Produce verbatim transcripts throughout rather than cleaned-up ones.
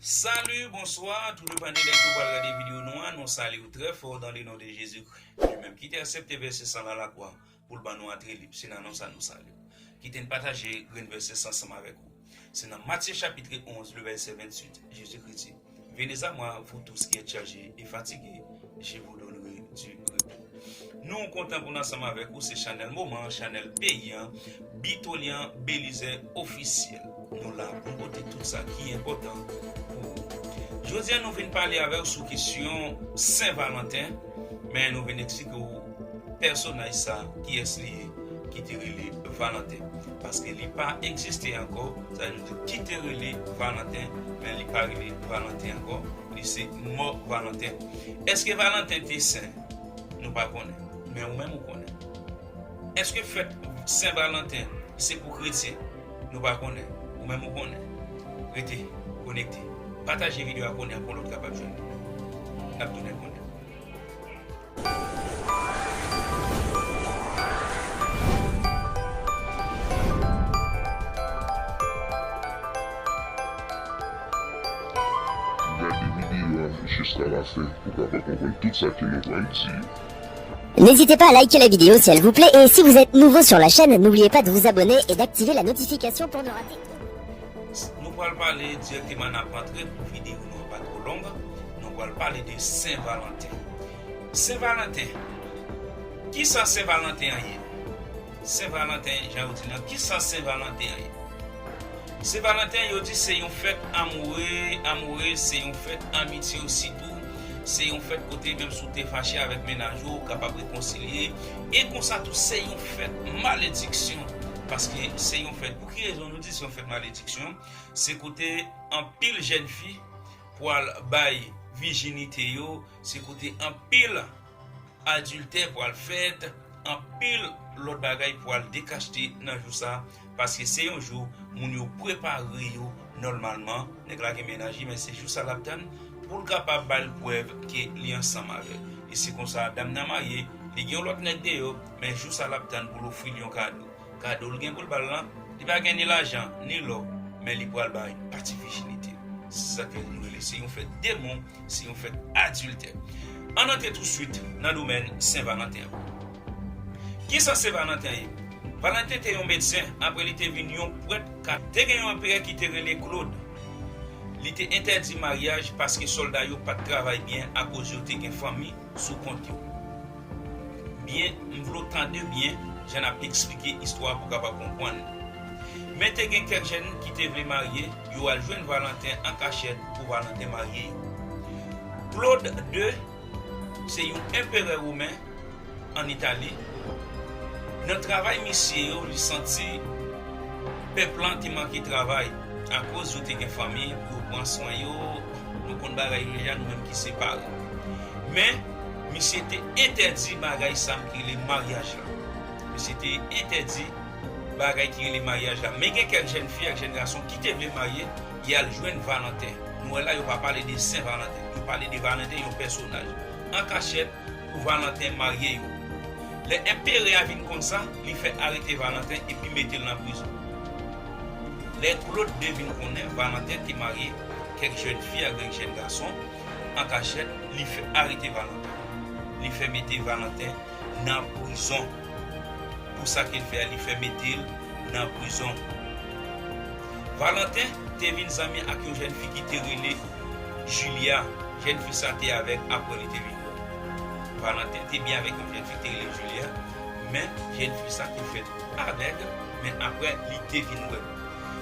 Salut, bonsoir, tout depann de lè ke w pral gade videyo nou an, nou salye w trè fò dans le nom de Jésus-Christ, li menm ki te aksepte vèse san l a lakwa pou l ban nou antre lib. Se nan non sa nou salye w. Kite n pataje grenn vèse sa ansanm avèk ou. Se nan Matye chapit onz, le vèse venntuit, Jezikri di, Venez à moi, vous tous qui êtes chargés et fatigués, je vous donnerai du repos. Nou kontan pou n ansanm avèk ou, se chanèl Moman, chanèl peyi an, Bitolian Belize Ofisyèl. Nou la pou n pote tout sa ki enpòtan pou ou. Jodi a, nou vin pale avè w sou kesyon Sen Valanten, men nou vin eksplike w pèsonaj sa, kiyès li ye, ki te rele Valanten. Paske li pa egziste ankò, sa vle di ki te rele Valanten, men li pa rele Valanten ankò, li se mò Valanten. Èske Valanten te sen? Nou pa konnen. Men ou menm ou konnen. Èske fèt Sen Valanten se pou kretyen? Nou pa konnen. Ou menm ou konnen. Rete konekte. Pataje videyo a kounye a pou lòt kapab jwenn. N ap tounen kounye a. Gade videyo a jiska lafen pou w kapab konprann tout sa ke nou pral di yo. N'hésitez pas à liker la vidéo si elle vous plaît et si vous êtes nouveau sur la chaîne, n'oubliez pas de vous abonner et d'activer la notification pour ne rater. Nou pral pale dirèkteman, n ap antre pou videyo nou an pa twò long. Nou pral pale de Sen Valanten. Sen Valanten. Kisa Sen Valanten an ye? Sen Valanten, jan yo di nan, kisa Sen Valanten an ye? Sen Valanten, yo di se yon fèt amoure, amoure, se yon fèt amitye ositou, se yon fèt kote menm si w te fache avèk mennaj ou, ou kapab rekonsilye. E konsa tou, se yon fèt malediksyon, paske se yon fèt, pou ki rezon nou di se yon fèt malediksyon? Se kote anpil jèn fi pral bay vijinite yo, se kote anpil adiltè pral fèt, anpil lòt bagay pral dekachte nan jou sa, paske se yon jou moun yo prepare yo nòmalman. Nèg la gen mennaj li, men se jou sa l ap tann pou l kapab ba l prèv ke li ansanm avè l. E se konsa, dam nan marye, li gen yon lòt nèg deyò, men jou sa l ap tann pou l ofri l yon kado. Kado l gen pou l ba l lan, li pa gen ni lajan, ni lò, men li pral ba l yon pati vijinite. Se sa ke nou rele, se yon fèt demon, se yon fèt adiltè. Ann antre tousuit nan domèn Sen Valanten an. Kisa Sen Valanten ye? Valanten te yon medsen, apre li te vin yon prèt. Ka te gen yon anperè ki te rele Claude. Li te entèdi maryaj paske sòlda yo pa t travay byen akoz yo te gen fanmi sou kont yo. Byen, m vle w tande byen jan n ap eksplike istwa a pou w kapab konprann. Men te gen kèk jèn ki te vle marye, yo al jwenn Valanten an kachèt pou Valanten marye yo. Claude de se yon anperè women ann Itali. Nan travay misye yo, li santi pèp lan te manke travay akoz yo te gen fanmi pou yo pran swen yo. Nou konn bagay yo deja, nou menm ki se paran. Men, misye te entèdi bagay sa ki rele maryaj la. Misye te entèdi bagay ki rele maryaj la. Men gen kèk jèn fi ak jèn gason ki te vle marye, y al jwenn Valanten. Nou wè la, yo pa pale de Sen Valanten. Yo pale de Valanten, yon pèsonaj. An kachèt, pou Valanten marye yo. Lè enperè a vin konn sa, li fè arete Valanten epi mete l nan prizon. Lè Claude de vin konnen Valanten te marye kèk jèn fi ak kèk jèn gason, an kachèt, li fè arete Valanten. Li fè mete Valanten nan prizon. Pou sa ke l fè a, li fè mete l nan prizon. Valanten te vin zanmi ak yon jèn fi ki te rele Julia. Jèn fi sa te avèg apre li te vin wè. Valanten te byen avèk yon jèn fi ki te rele Julia, men jèn fi sa te fèt avèg, men apre li te vin wè.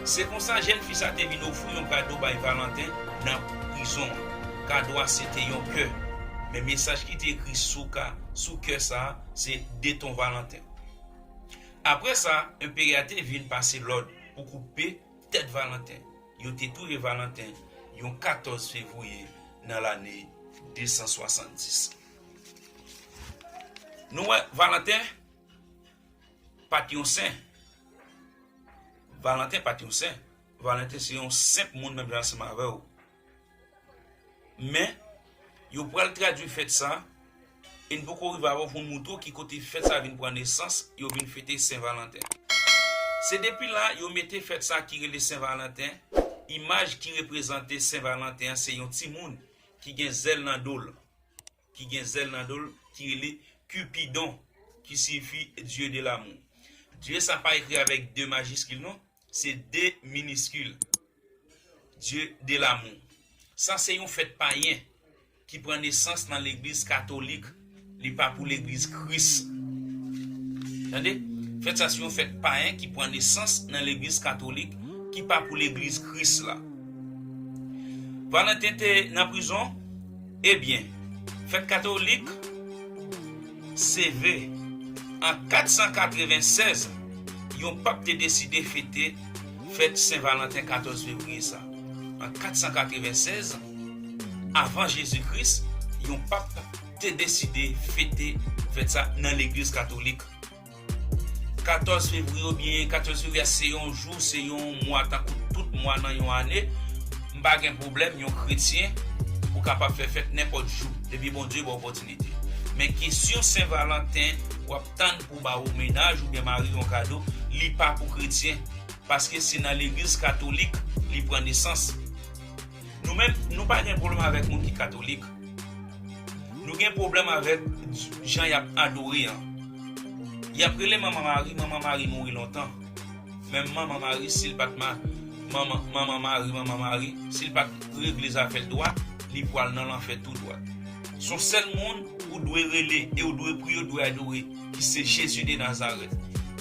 Se konsa jèn fi sa te vin ofri yon kado bay Valanten nan prizon an. Kado a se te yon kè. Men mesaj ki te ekri sou ka, sou kè sa a, se de ton Valanten. Apre sa, enperè a te vin pase lòd pou koupe tèt Valanten. Yo te touye Valanten yon katòz fevriye nan lane de san swasanndis. Nou wè, Valanten pa t yon sen. Valanten pa t yon sen. Valanten se yon senp moun menm jan ansanm avè w. Men, yo pral tradui fèt sa, e n poko rive avè w pou n moutre w ki kote fèt sa vin pran nesans, yo vin fete Sen Valanten. Se depi la, yo mete fèt sa ki rele Sen Valanten Imaj ki reprezante Sen Valanten an se yon timoun ki gen zèl nan do l, ki gen zèl nan do l, ki rele Cupidon, ki siyifi Dieu de l'amour. Dieu sa pa ekri avèk de majiskil non, se de miniskil. Dieu de l'amour. Sa se yon fèt payen ki pran nesans nan legliz katolik, li pa pou legliz Kris. Tande? Fèt sa se yon fèt payen ki pran nesans nan legliz katolik, ki pa pou legliz Kris la. Valanten te nan prizon, ebyen, fèt katolik seve an kat san katreven sèz, yon pap te deside fete fèt Sen Valanten katòz fevriye sa. An kat san katreven sèz, avan Jezi Kris, yon pap te deside fete fèt sa nan legliz katolik. Katòz fevriye oubyen katòz fevriye se yon jou, se yon mwa tankou tout mwa nan yon ane. M pa gen pwoblèm, yon kretyen, ou kapab fè fèt nenpòt jou, depi Bondye ba w opòtinite. Men kesyon Sen Valanten, w ap tann pou ba w mennaj oubyen mari yon kado, li pa pou kretyen, paske se nan legliz katolik li pran nesans. Nou menm, nou pa gen pwoblèm avèk moun ki katolik. Nou gen pwoblèm avèk jan y ap adore an. Y ap rele Manman Mari, Manman Mari mouri lontan. Men Manman Mari, si l pa t ma-, Manman, Manman Mari, Manman Mari, si l pa t regle zafè l dwat, li pral nan lanfè tou dwat. Se yon sèl moun ou dwe rele e ou dwe priye, ou dwe adore, ki se Jezi de Nazarèt.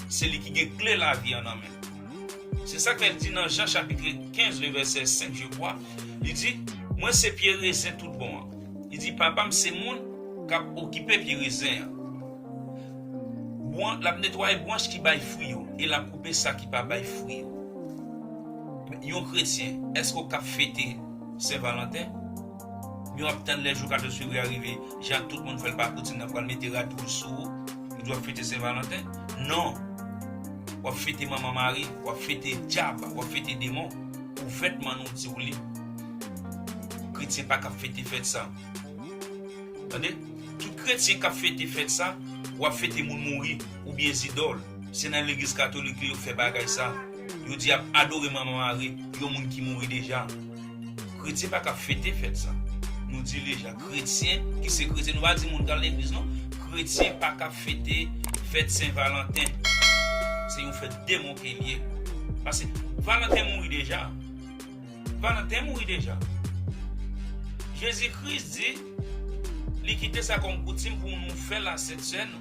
Se li ki gen kle lavi an nan men l. Se sa k fè l di nan Jan chapit kenz, le vèsè senk, je crois, li di, mwen se pye rezen tout bon an. Li di, papa m se moun k ap okipe pye rezen an. Bwan-, l ap netwaye branch ki bay fwi yo, e l ap koupe sa ki pa bay fwi yo. Yon kretyen, èske w k ap fete Sen Valanten? Yo ap tann lè jou katòz fevriye a rive, jan tout moun fè l pa koutim nan pral mete rad wouj sou ou, ou di w ap fete Sen Valanten? Non! W ap fete Manman Mari, w ap fete dyab, w ap fete demon. Ouvètman nou di w li. Kretyen pa ka fete fèt sa. Tande? Tout kretyen k ap fete fèt sa, w ap fete moun mouri oubyen zidòl. Se nan legliz katolik yo fè bagay sa. Yo di y ap adore Manman Mari, yon moun ki mouri deja. Kretyen pa ka fete fèt sa. Nou di deja, kretyen ki se kretyen, nou pa di moun k al legliz non. Kretyen pa ka fete fèt Sen Valanten. Se yon fèt demon ke l ye. Paske Valanten mouri deja. Valanten mouri deja. Jezi Kris di, li kite sa kòm koutim pou nou fè Lasent Sèn,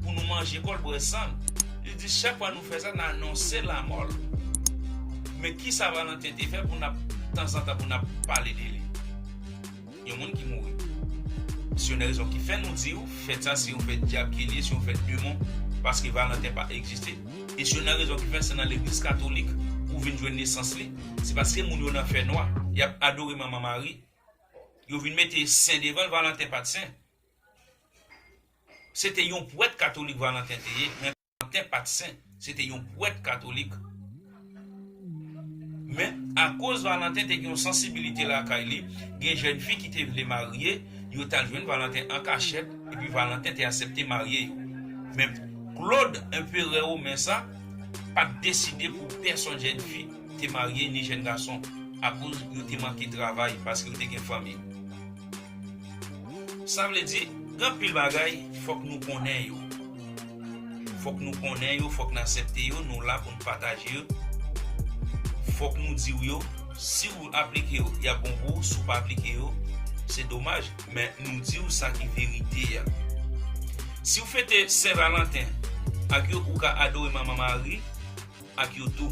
pou nou manje kò l, bwè san l. Li di, chak fwa nou fè sa, n anonse lamò l. Men kisa Valanten te fè pou n ap, tanzantan, pou n ap pale de li? Yon moun ki mouri. Se youn nan rezon ki fè nou di w, fèt sa se yon fèt dyab ke l ye, se yon fèt demon, paske Valanten pa egziste. E se youn nan rezon ki fè se nan legliz katolik ou vin jwenn nesans li. Se paske moun yo nan fènwa, y ap adore Manman Mari, yo vin mete sen devan l, Valanten pa t sen. Se te yon pwèt katolik Valanten te ye, men Valanten pa t sen, se te yon pwèt katolik. Men, akoz Valanten te gen yon sansibilite lakay li, gen jèn fi ki te vle marye, yo t al jwenn Valanten an kachèt, epi Valanten te aksepte marye yo. Men, Klod, anperè women sa, pa t deside pou pèsonn jèn fi te marye ni jèn gason, akoz yo te manke travay, paske yo te gen fanmi. Sa vle di, gen anpil bagay, fòk nou konnen yo. Fòk nou konnen yo, fòk n aksepte yo, nou la pou n pataje yo. Fòk nou di w yo, si w aplike yo, y ap bon pou ou, si w pa aplike yo, se domaj, men nou di w sa ki verite a. Si w fete Sen Valanten ak yo, ou ka adore Manman Mari, ak yo tou.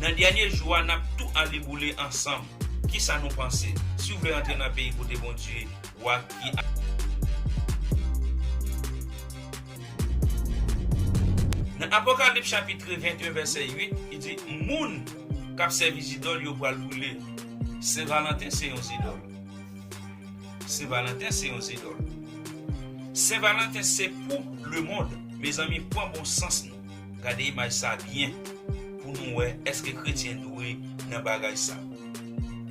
Nan dènye jou a, n ap tou ale boule ansanm. Kisa nou panse? Si w vle rantre nan peyi kote Bondye, wa ki a-, nan Apokalips chapit venteyen, vèsè uit, li di, moun k ap sèvi zidòl yo pral boule. Sen Valanten se yon zidòl. Sen Valanten se yon zidòl. Sen Valanten se pou lemonn. Mezanmi, pran bon sans nou. Gade imaj sa byen pou nou wè èske kretyen dwe nan bagay sa.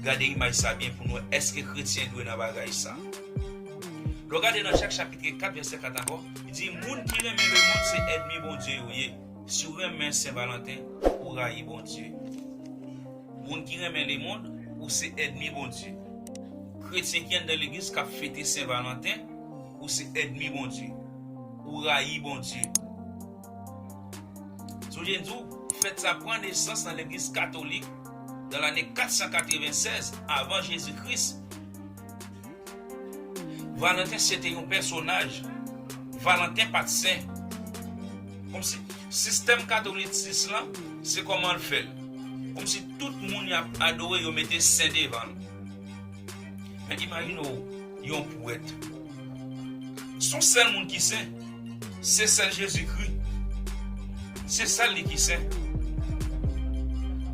Gade imaj sa byen pou nou wè èske kretyen dwe nan bagay sa. Lè w gade nan Jak chapit kat vèsè kat ankò, li di, moun ki renmen lemonn se ènmi Bondye yo ye. Si w renmen Sen Valanten, ou rayi Bondye. Moun ki renmen lemonn, ou se ènmi Bondye. Kretyen ki anndan legliz k ap fete Sen Valanten, ou se ènmi Bondye. Ou rayi Bondye. Sonje n di w, fèt sa pran nesans nan legliz katolik nan lane kat san katreven sèz avan Jezi Kris. Valanten se te yon pèsonaj. Valanten pa t sen. Kòmsi sistèm katolisis lan, se kòman l fè l. Kòmsi tout moun y ap adore, yo mete sen devan l. Men imajine w yon pwèt. Se yon sèl moun ki sen. Se sèl Jezikri. Se sèl li ki sen.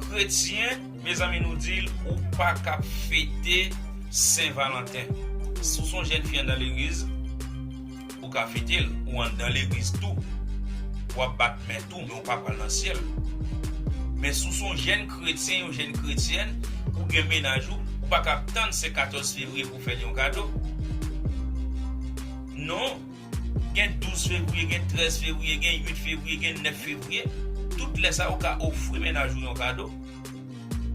Kretyen, mezanmi, nou di l, ou pa ka fete Sen Valanten. Si w se yon jèn fi anndan legliz, ou ka fete l, ou anndan legliz tou. W ap bat men tou, men ou pa pral nan syèl. Men si w se yon jèn kretyen, yon jèn kretyèn, ou gen mennaj ou, ou pa ka ap tann se katòz fevriye pou w fè l yon kado. Non, gen douz fevriye, gen trèz fevriye, gen uit fevriye, gen nèf fevriye. Tout lè sa, ou ka ofri mennaj ou yon kado.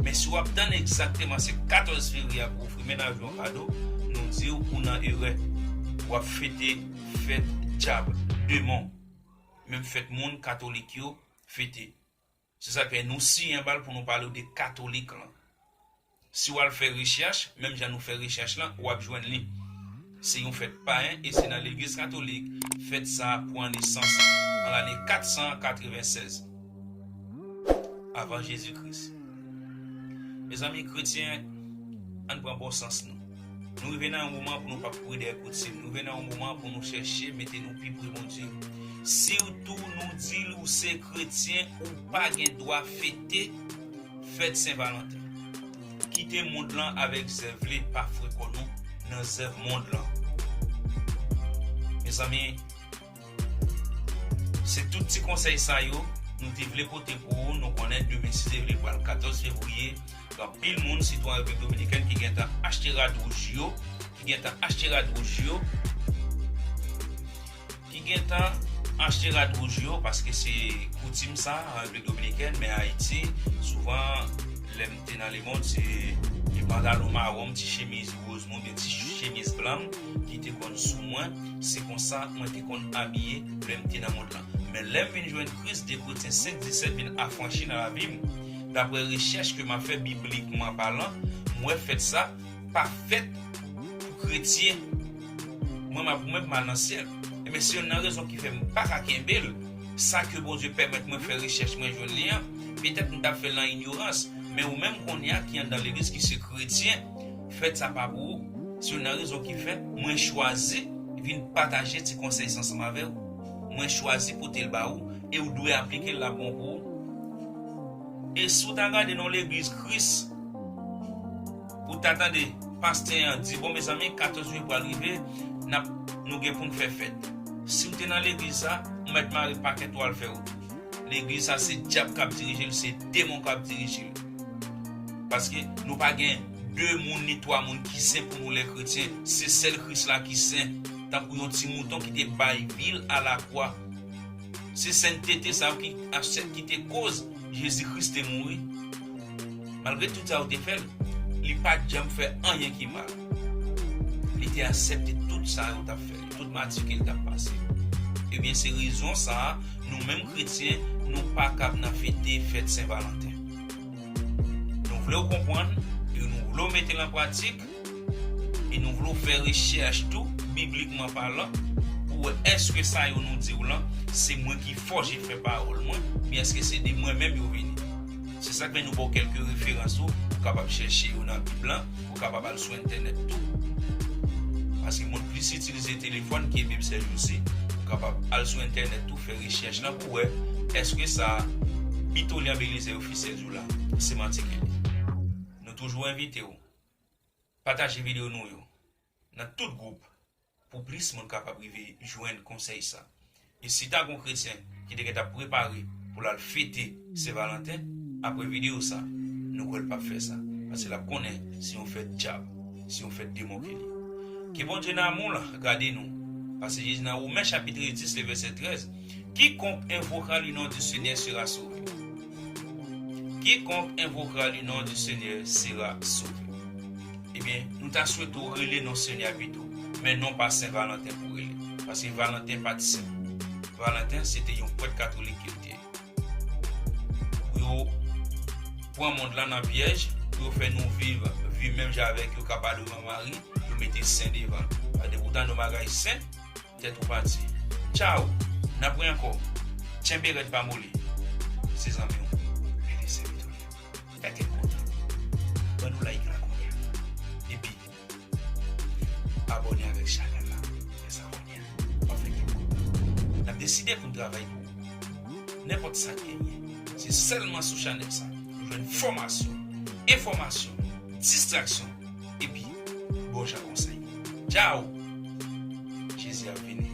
Men si w ap tann egzakteman se katòz fevriye a pou w ofri mennaj ou yon kado, nou di w ou nan erè. W ap fete fèt dyab, demon. Menm fèt moun katolik yo fete. Se sa k fè nou siyen ba l pou nou pale w de katolik lan. Si w al fè rechèch, menm jan nou fè rechèch lan, w ap jwenn li. Se yon fèt payen e se nan legliz katolik fèt sa a pran nesans an lane kat san katreven sèz avan Jezi Kris. Mezanmi, kretyen, ann pran bon sans nou. Nou rive nan yon moman pou nou p ap kouri dèyè koutim. Nou rive nan yon moman pou nou chèche mete nou pi pre Bondye. Sitou nou di l ou se kretyen, ou pa gen dwa fete fèt Sen Valanten. Kite mond lan avèk zèv li, pa fouye kò nou nan zèv mond lan. Mezanmi, se tout ti konsèy sa yo nou te vle pote pou ou. Nou konnen demen, si Dye vle, pral katòz fevriye. Gen anpil moun, sitou an Repiblik Dominikèn, ki gentan achte rad wouj yo, ki gentan achte rad wouj yo, ki gentan achte rad wouj yo, paske se koutim sa an Repiblik Dominikèn, men Ayiti, souvan, lè m te nan lemonn, se pantalon mawon m, ti chemiz woz mwen, oubyen ti chemiz blan m ki te konn sou mwen. Se konsa mwen te konn abiye lè m te nan mond lan. Men lè m vin jwenn Kris, de kretyen senk disèt vin afranchi nan lavi m. Daprè rechèch ke m ap fè biblikman palan, m wè fèt sa pa fèt pou kretyen. Mwen, m ap, mwen, m al nan syèl. Ebyen, se youn nan rezon ki fè m pa ka kenbe l. Sa ke Bondye pèmèt mwen fè rechèch mwen jwenn li an, petèt m t ap fè l nan inyorans, men ou menm kounye a ki anndan legliz, ki se kretyen, fèt sa pa pou ou. Se youn nan rezon ki fè mwen chwazi vin pataje ti konsèy sa ansanm avè w. Mwen chwazi pote l ba ou e ou dwe aplike l, l ap bon pou ou. E si w ta gade nan yon legliz Kris, ou ta tande pastè an di, bon, mezanmi, katòz jiyè pral rive, n ap, nou gen pou n fè fèt. Si w te nan legliz sa, ou mèt mare pakèt ou al fè wout ou. Legliz sa, se dyab k ap dirije l, se demon k ap dirije l. Paske nou pa gen de moun ni twa moun ki sen pou nou, lè kretyen. Se sèl Kris la ki sen, tankou yon ti mouton ki te bay vi l alakwa. Se sentete sa yo ki, ki te koz Jezi Kris te mouri. Malgre tout sa yo te fè l, li pa t janm fè anyen ki mal. Li te aksepte tout sa yo t ap fè li, tout mati ke l t ap pase. Ebyen, se rezon sa a, nou menm kretyen, nou pa kab nan fete fèt Sen Valanten. Nou vle w konprann, e nou vle w mete l an pratik, e nou vle w fè rechèch tou, biblikman palan, pou w wè èske sa yo nou di w lan, se mwen ki fòje fè pawòl mwen, oubyen èske se de mwen menm yo vini. Se sa k fè nou ba w kèlke referans tou, ou kapab chèche yo nan Bib lan, ou kapab al sou entènèt tou. Paske moun plis itilize telefòn ke Bib sèjousi, ou kapab al sou entènèt tou, fè rechèch lan pou w wè èske sa Bitolyan Belize Ofisyèl di w la, se manti ke li. Nou toujou envite w pataje videyo nou yo nan tout gwoup pou plis moun kapab rive jwenn konsèy sa. E si ta gon kretyen ki te gentan prepare pou l al fete Sen Valanten, apre videyo sa, nou kwè l p ap fè sa. Paske l ap konnen se yon fèt dyab, se yon fèt demon ke li ye. Ke Bondye nan amou l gade nou. Paske Jezi nan Women chapit dis, le vèsè trèz, quiconque invoquera le nom du Seigneur sera sauvé. Quiconque invoquera le nom du Seigneur sera sauvé. Ebyen, nou ta swete w rele non Senyè a pito, men non pa Sen Valanten pou rele, paske Valanten pa t sen. Valanten, se te yon prèt katolik ke l te ye. Pou yo pran mond lan nan pyèj, pou yo fè nou viv vi menm jan avèk yo k ap adore Mari, yo mete sen devan. Paske poutan nou bagay sen, tèt ou pati. Tchaw, n ap wè ankò. Tchenbe rèd pa moli. Se zanmi w, Belize Petwolye. Gade kontan. Ban nou like la kounye a. Epi, abòne avèk chanèl la. Fè sa kounye a. W ap fè kèk kontan. N ap deside pou n travay pou ou. Nenpòt sa k genyen, se sèlman sou chanèl sa. Ou jwenn fòmasyon, enfòmasyon, distraksyon, epi bon jan konsèy. Tchaw! Jezi ap vini.